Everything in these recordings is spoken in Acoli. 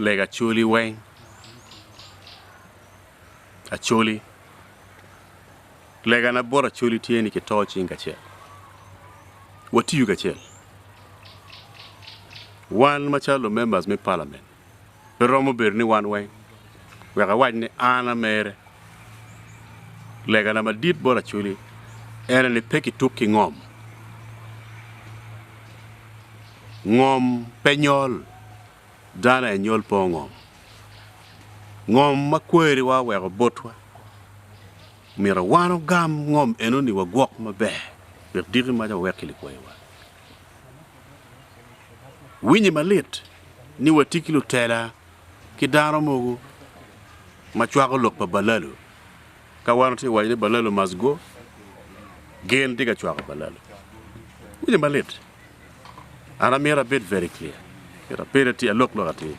Lega Acholi weng. Acholi. Legana bot Acholi tye ni kito cing kacel. Watiyu kacel. Wan macalo lumembers me parliament pe romo bedo ni wan weng wek awac ni an amere. Legana madit bot Acholi ene ni pe kituk ki ngom. Ngom pe nyol. Dano aye nyol pe ongom. Ngom ma kweriwa oweko botwa, myero wan ogam ngom enoni wagwok maber wek diki maca wawek ki likwayowa. Winye malit ni watye ki lutela ki dano mogo ma cwako lok pa Balalu. Ka wan watye ka waco ni Balalu must go, gin tye ka cwako Balalu. Winye malit. An amito abed very clear, myero abed atir, alok lok atir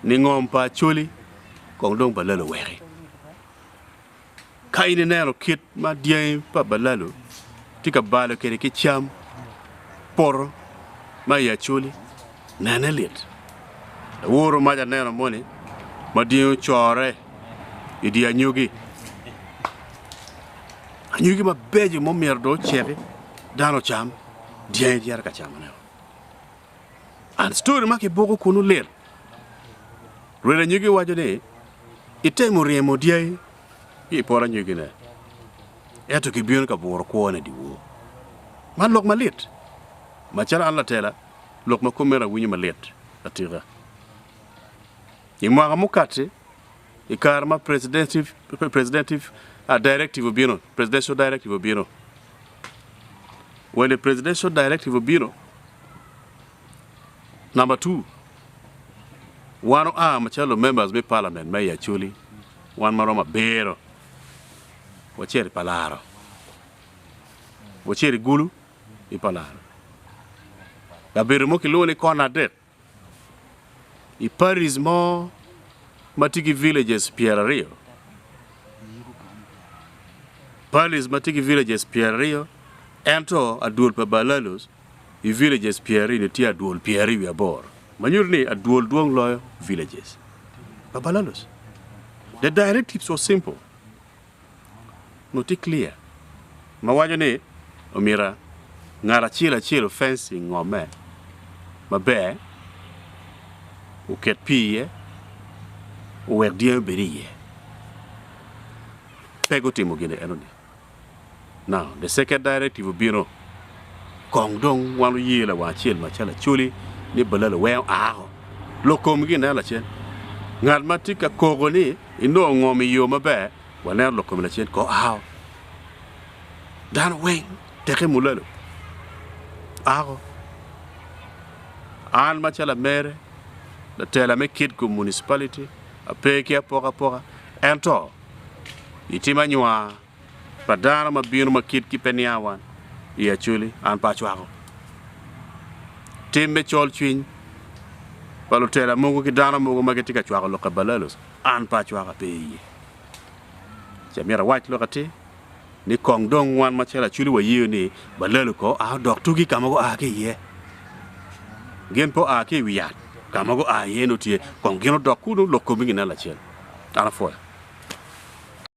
ni ngom pa Acholi kong dong Balalo oweki. Ka in ineno kit ma dyangi pa Balalo tye ka balo kwede ki cam poto ma i Acholi, nene lit. Laworo mac aneno moni ma dyangi ocore i dye anyogi. Anyogi mabeco ma omyero dong oceki dano ocam, dyangi cito ka camone. And story ma kibuko kunu lit. Rwed anyogi waco ni itemo ryemo dyangi ki i poto anyogine ento kibino ka buro kwone dyewor. Man lok malit. Macalo an latela, lok ma kumeno awinyo malit atika. I mwaka mukati, I kare ma presidential directive obino, presidential directive obino, when the presidential directive obino, number 2, wan oa macalo members me parliament me i Acholi, wan maromo abiro, wacito i Palaro, wacito i Gulu i Palaro, kabedo mo kilwongo ni Kona Adek. I Paris mo ma tye ki villages pyeraryo, Paris ma tye ki villages pyeraryo, ento adwol pa Balalos i villages pyeraryo-ni tye adwol pyeraryo wiye aboro, ma nyuto ni adwol dwong loyo villages pa Balalos. The directives was simple. Onongo tye clear ma waco ni omyero ngat acel acel o fencing ngomme maber oket pii iye owek dyangi obed iye pe gutimo gin enoni. Now the second directive obino kong dong wan oye lawang acel macalo Acholi ni Balalo weng oa ko lok komgi inen lacen ngat ma tye ka koko ni inongo ngom i yo maber waneno lok kome lacen ko ao dano weng teke mulalo ako an macalo amere latela me Kitgum municipality ape ki apokapoka ento itimo anywar pa dano ma bino ma kitgi pe niang wan i Acholi, an pe acwako. Tim me col cwiny pa lutela mogo ki dano mogo ma gitye ka cwako lok pa Balalos, an pe acwako ape iye. Ci amyero awac lok atir ni kong dong wan macalo Acholi wayeyo ni Balalo ko oa odok tugi ka ma gua ki iye. Gin pe oa ki i wi yat, ka ma gua iye nongo tye, kong gin odok kunu lok komgi ginen lacen. An apwoyo.